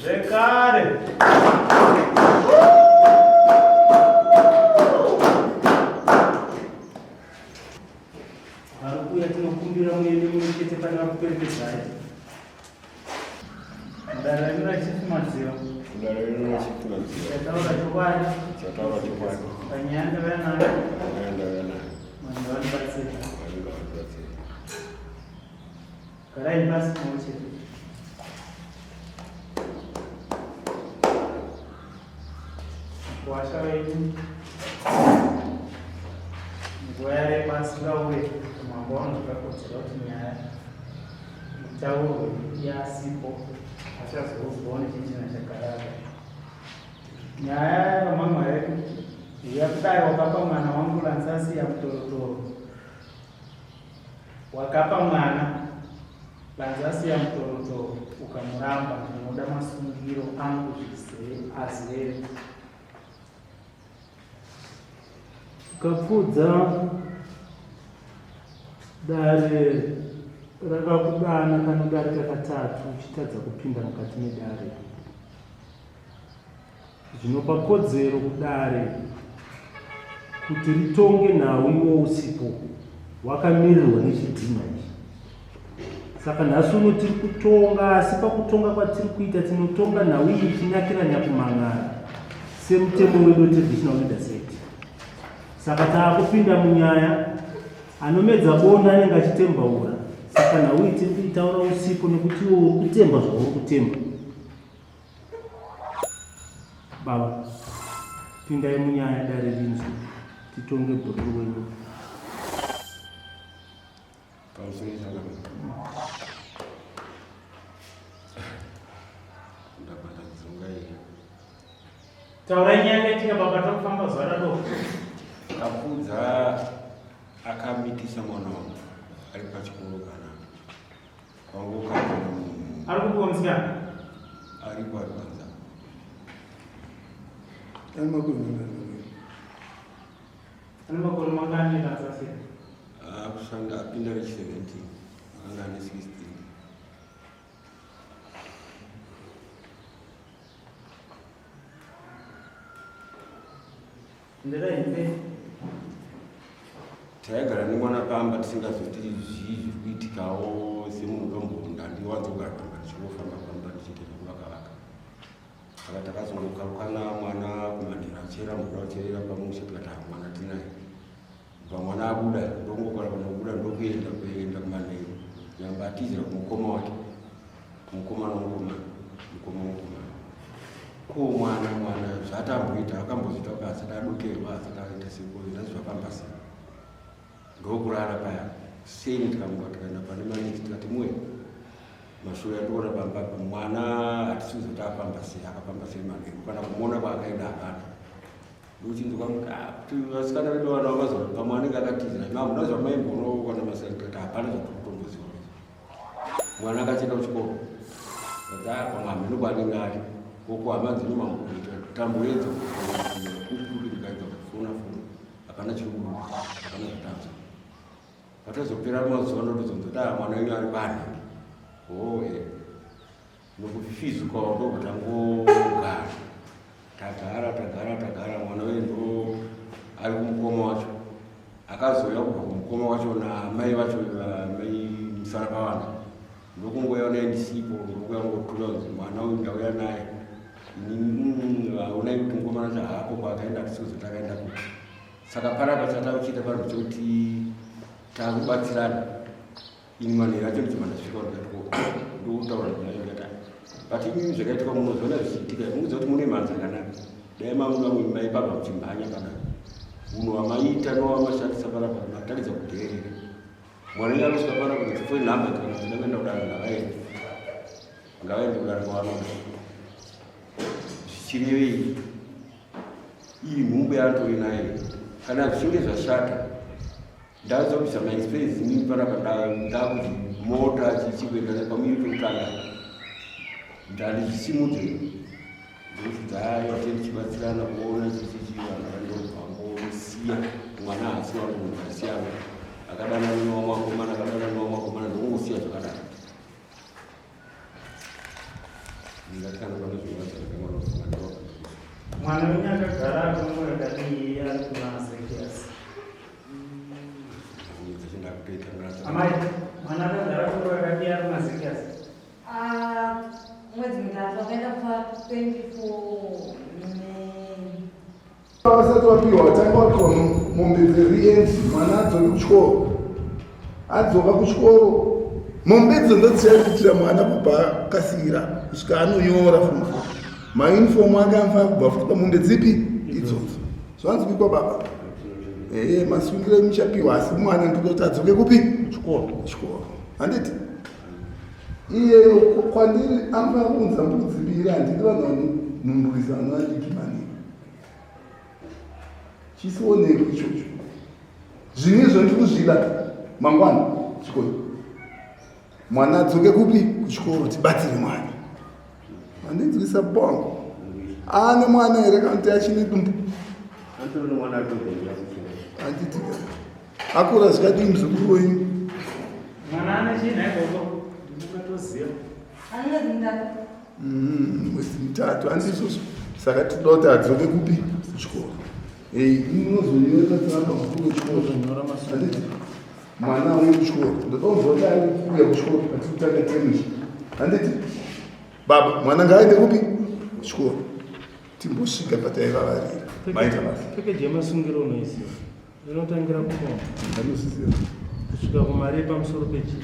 Zvekare. Vari kuuya tinokumbira muende mumwe chete pane vakuperekedzai. Dare redu raChief Madziva. Dare redu raChief Madziva. Chataura chokwadi. Chataura chokwadi. Panyaya ndauya nayo. Panyaya ndauya nayo. Vanhu vandibatsira. Vanhu vandibatsira. Garai pasi pamwe chete. Mukuwasha wenyu nguva yareba asingauye mambo vanozvakakodzera kuti nyaya itaurwe iye asipo achazoudzwawo nechinchina chakaraka. Nyaya yamamwe yakudai wakapa mwana wangu Lansasi yamutorotoro Wakapa mwana Lanzasiya mutorotoro ukamuramba ndinoda masungiro angu zvizere azere. Ukapfuudza dare rakakudana kanodarika katatu uchitadza kupinda mukati medare. Zvinopa kodzero kudare kuti ritonge nhau iwo usipo wakamirirwa nechidhinha ichi. Saka nhasi uno tiri kutonga, asi pakutonga kwatiri kuita tinotonga nhau iyi ichinakira nyakumhan'ara semutemo wedu weTraditional Leaders Act. Saka taakupinda munyaya, anomedza bonda anenge achitemba ura. Saka nhau iyi tiri kuitaura usipo nekuti iwe uri kutemba zvauri kutemba. Baba, pindai munyaya dare rinzwe titonge bhururu wenyu. Pamusoro changamire. Ndabata dzunga iyi. Taurai nyaya yakaitika baba takufamba zuva radoka. Kapfudza akamitisa mwana wangu ari pachikoro kana Ari kupiwa musikana? Aripo ari panza. Ane makore mangani? Ane makore mangani Lansasi? Akushanda apinda rechi 17 anga ane 16. Taigara nemwana pamba tisingazoti zvii zviri kuitikawo semunhu ndombonda ndiwanzogara pamba ndichingofamba famba ndichiita zvekuvaka vaka saka takazongokarukana mwana kumanhero achera mvura acherera pamusha tikati ha mwana tinaye kubva mwana abuda ndongokara kana kubuda ndokuenda kuenda kumanhero nyamba atizira kumukoma wake Mukomana mukomana mukoma mukomana ko mwana mwana zvatamboita akambozviita kuti asati adokerwa asati aita seko nhasi zvafamba sei ndokurara paya seni tikamuka tikaenda pane manesi tikati muwe mashure ationa pamba apa mwana hatisi kuzoti afamba sei akafamba sei manheru kana kumuona kwaakaenda hapana ndochinzwa kuti ah, vasikana vedu vana vamazuva pamwe anenge akatizira hamuna zvamaimbono kana masani tikati hapana zvatikutomboziva Mwana akachienda kuchikoro pamwe hameno kwaanenge ari koko hama dzenyu mamboita tamboedza kukuti ndikaedza kufona fona hapana chiri kubuda hapana zvatanzwa patazopera mazuva ndotozonzwa taa mwana wenyu ari kwanhingi oo eh. Nokufizuka ndobva tangogara tagara tagara tagara mwana uye ndo ari kumukoma wacho akazouya kubva kumukoma wacho namai vacho mai musara pavana ndokungouya naye ndisipo ndokuya ngotura kunzi mwana uyu ndauya naye aonai kuti mukomana wacho haapo kwaakaenda hatisi takaenda kupi saka panapa chatauchiita pano chekuti takubatsirana. Ini manheru acho ndichibva ndasvika ndikati ndotaura naye ndikati but imimi zvakaitika munozoona zvichiitika munoziva kuti mune mhanza yakanaka dai mamuka maipapa muchimhanya panapa unhu hwamaita nowamashandisa panapa mataridza kudheerera mwana uyo anosvika panapa kuti phone number kana dzida kuenda kudaro ngavaende ngavaende kudaro kwavanoda zvichirevei iyi nhumbu yaantori nayo kana zvichinge zvashata Ndazobvisa maexpense inini panapa ndakuti mota chichikuenda nepamiri pekutanga ndandizvisimudze ndokuti dzaiwa tee tichibatsirana kuona chichichi vanhu vandobvangosiya mwana haasi wangu munhu asiyana akadanana newamwe akomana akadanana newamwe akomana ndokungosiya zvakadaro ndingati kana pane zvingadza ndakamwana mwana wenyu akagara akonguva yakadii ari kuna Ezekiasi Amai, mwana akagara kwenguva yakadii ari kuna Ezekiasi Ah, mwedzi mitatu akaenda pa 24 May. Vasati vapiwa vatanga vapiwa mombe dzerient mwana adzoke kuchikoro adzoka kuchikoro mombe idzo ndodzichakuitira mwana kubva akasira kusvika anonyora form four maunifomu ake anofanira kubva futi pamombe dzipi idzodzo zvanzwikwa baba ee masungiro emuchapiwa asi mwana ndikuti adzoke kupi kuchikoro kuchikoro handiti iye kwandiri anofanira kuunza mbudzi mbiri handidi vanhu vanonhumburisa vana vadiki maningi chisioneki ichocho zvinhu izvo ndiri kuzvida mangwana chikoro mwana adzoke kupi kuchikoro tibatsire mwana andinzwisa bongo ane mwana here kana kuti achine dumbu anditika akura zvikadii muzukuru wenyu mwana ane chii nhai gogo ndinongatoziva Ane mwedzi mitatu. Mwedzi mitatu handizvozvo saka tinoda kuti adzoke kupi kuchikoro unozonyora tsamba mukuru wechikoro handiti mwana auye kuchikoro ndoda kunzwa kuti ari kuuya kuchikoro patikutanga temu ichi handiti baba mwana ngaaende kupi kuchikoro timbosvika pataivavarira maita basa Package yemasungiro unoiziva inotangira kumombe anozviziva kusvika kumari yepamusoro pechi.